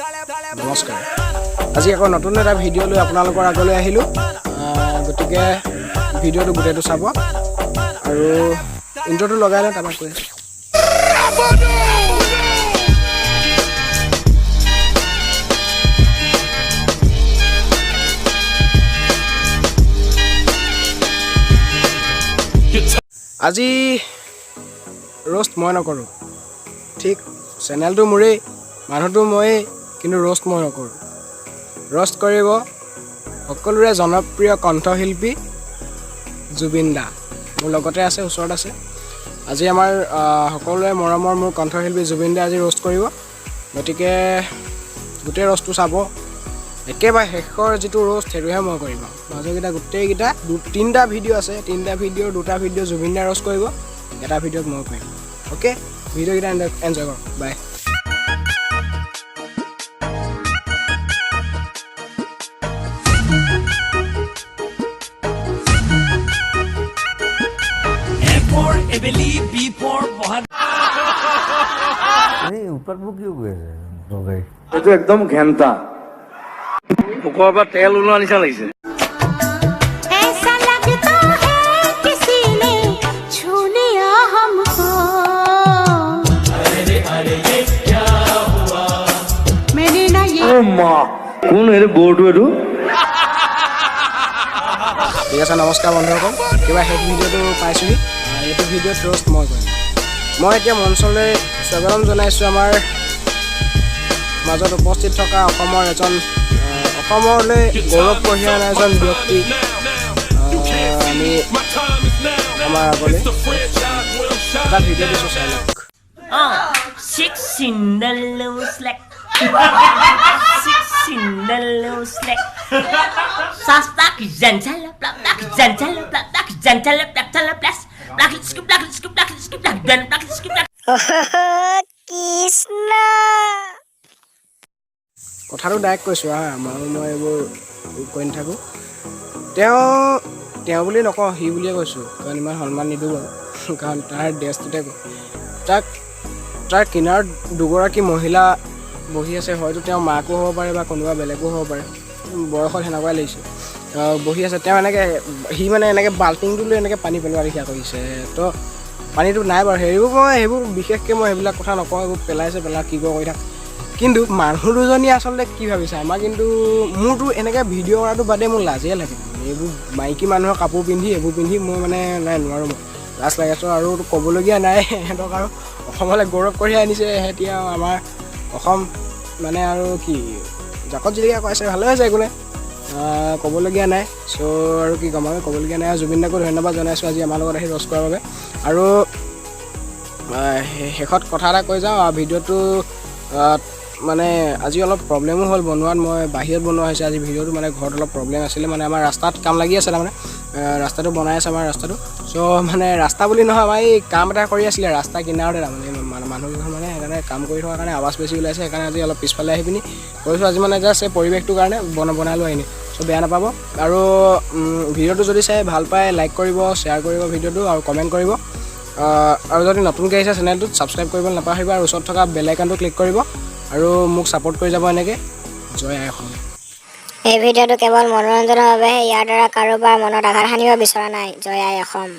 নমস্কাৰ। আজি আকৌ নতুন এটা ভিডিঅ' লৈ আপোনালোকৰ আগলৈ আহিলোঁ। গতিকে ভিডিঅ'টো গোটেইটো চাব আৰু ইণ্ট্ৰটো লগাই লওঁ, তাৰপৰা কৈ আছোঁ। আজি ৰ'ষ্ট মই নকৰোঁ। ঠিক, চেনেলটো মোৰেই, মানুহটো ময়েই, কিন্তু ৰ'ষ্ট মই নকৰোঁ। ৰ'ষ্ট কৰিব সকলোৰে জনপ্ৰিয় কণ্ঠশিল্পী জুবিন দা। মোৰ লগতে আছে, ওচৰত আছে। আজি আমাৰ সকলোৰে মৰমৰ মোৰ কণ্ঠশিল্পী জুবিন দা আজি ৰ'ষ্ট কৰিব। গতিকে গোটেই ৰ'ষ্টটো চাব। একেবাৰে শেষৰ যিটো ৰ'ষ্ট, সেইটোহে মই কৰিম। মাজৰকেইটা গোটেইকেইটা তিনিটা ভিডিঅ' আছে। তিনিটা ভিডিঅ'ৰ দুটা ভিডিঅ' জুবিন দা ৰ'ষ্ট কৰিব, এটা ভিডিঅ'ত মই কৰিম। অ'কে, ভিডিঅ'কেইটা এনজয় কৰক। বাই। A for Abeli, B for Bohag. এই উৎপাতবোৰ কিয় কৰি আছে দৰকাৰী? এইটো একদম ঘেণ্টা। মুখৰ পৰা তেল ওলোৱা নিচিনা লাগিছে। ऐसा लगता है किसी ने छू लिया हमको। मैंने ना ये মা, কোন এইটো গৰুটো এইটো? ঠিক আছে, নমস্কাৰ বন্ধুসকল। কিবা শেষ ভিডিঅ'টো পাইছোঁহি। এইটো ভিডিঅ'ত ৰ'ষ্ট মই কৰিম। মই এতিয়া মঞ্চলৈ স্বাগতম জনাইছোঁ আমাৰ মাজত উপস্থিত থকা অসমৰ এজন অসমলৈ গৌৰৱ কঢ়িয়াই অনা এজন ব্যক্তি। আমি আমাৰ আগলৈ এটা ভিডিঅ' দিছোঁ, চাই লওক। Oh, six in the low slack. Six in the low slack. Sastak zantala black black zantala black black zantala black tala blast black skip black skip black skip black then black skip black. Krishna. কথাটো direct কৈছোঁ। হা, মই এইবোৰ কৈ নাথাকোঁ। তেওঁ, তেওঁ বুলি নকওঁ, সি বুলিয়ে কৈছোঁ, কাৰণ ইমান সন্মান নিদিওঁ বাৰু, কাৰণ তাৰ ড্ৰেছটোতে কওঁ। তাৰ কিনাৰত দুগৰাকী মহিলা বহি আছে। হয়তো তেওঁ মাকো হ'ব পাৰে বা কোনোবা বেলেগো হ'ব পাৰে, বয়সত সেনেকুৱাই লাগিছে। বহি আছে তেওঁ এনেকৈ, সি মানে এনেকৈ বাল্টিংটো লৈ এনেকৈ পানী পেলোৱা লেখীয়া কৰিছে। তো পানীটো নাই বাৰু, সেইবোৰ মই সেইবোৰ বিশেষকৈ মই সেইবিলাক কথা নকওঁ। এইবোৰ পেলাইছে পেলা, কি কৰি থাক। কিন্তু মানুহ দুজনীয়ে আচলতে কি ভাবিছে আমাৰ? কিন্তু মোৰতো এনেকৈ ভিডিঅ' কৰাটো বাদেই, মোৰ লাজেই লাগে। মানে এইবোৰ মাইকী মানুহৰ কাপোৰ পিন্ধি, এইবোৰ পিন্ধি মই মানে নাই, নোৱাৰোঁ, মই লাজ লাগে। চ' আৰু ক'বলগীয়া নাই। সিহঁতক আৰু অসমলৈ গৌৰৱ কঢ়িয়াই আনিছে সিহঁতি আৰু আমাৰ অসম মানে আৰু কি জাকত জিলিকা কৰাইছে, ভালে হৈছে, একো নাই। ক'বলগীয়া নাই। চ' আৰু কি ক'ম আৰু, ক'বলগীয়া নাই। আৰু জুবিন দাকো ধন্যবাদ জনাইছোঁ আজি আমাৰ লগত আহি ৰ'ষ্ট কৰাৰ বাবে। আৰু শেষত কথা এটা কৈ যাওঁ। ভিডিঅ'টো মানে আজি অলপ প্ৰব্লেমো হ'ল বনোৱাত। মই বাহিৰত বনোৱা হৈছে আজি ভিডিঅ'টো, মানে ঘৰত অলপ প্ৰব্লেম আছিলে। মানে আমাৰ ৰাস্তাত কাম লাগি আছে, তাৰমানে ৰাস্তাটো বনাই আছে আমাৰ ৰাস্তাটো। চ' মানে ৰাস্তা বুলি নহয়, আমাৰ এই কাম এটা কৰি আছিলে ৰাস্তা কিনাৰতে। তাৰমানে মানুহকেইঘৰ মানে সেইকাৰণে কাম কৰি থকাৰ কাৰণে আৱাজ বেছি ওলাইছে। সেইকাৰণে আজি অলপ পিছফালে আহি পিনি কৈছোঁ। আজি মানে জাষ্ট এই পৰিৱেশটোৰ কাৰণে বনালোঁ আহি। চ' বেয়া নাপাব। আৰু ভিডিঅ'টো যদি চাই ভাল পায়, লাইক কৰিব, শ্বেয়াৰ কৰিব ভিডিঅ'টো আৰু কমেণ্ট কৰিব। আৰু যদি নতুনকৈ আহিছে চেনেলটোত, ছাবস্ক্ৰাইব কৰিব নাপাহৰিব আৰু ওচৰত থকা বেল আইকনটো ক্লিক কৰিব আৰু মোক ছাপোৰ্ট কৰি যাব এনেকৈ। জয় আই অসম। এই ভিডিঅ'টো কেৱল মনোৰঞ্জনৰ বাবেহে। ইয়াৰ দ্বাৰা কাৰোবাৰ মনত আঘাত সানিব বিচৰা নাই। জয় আই অসম।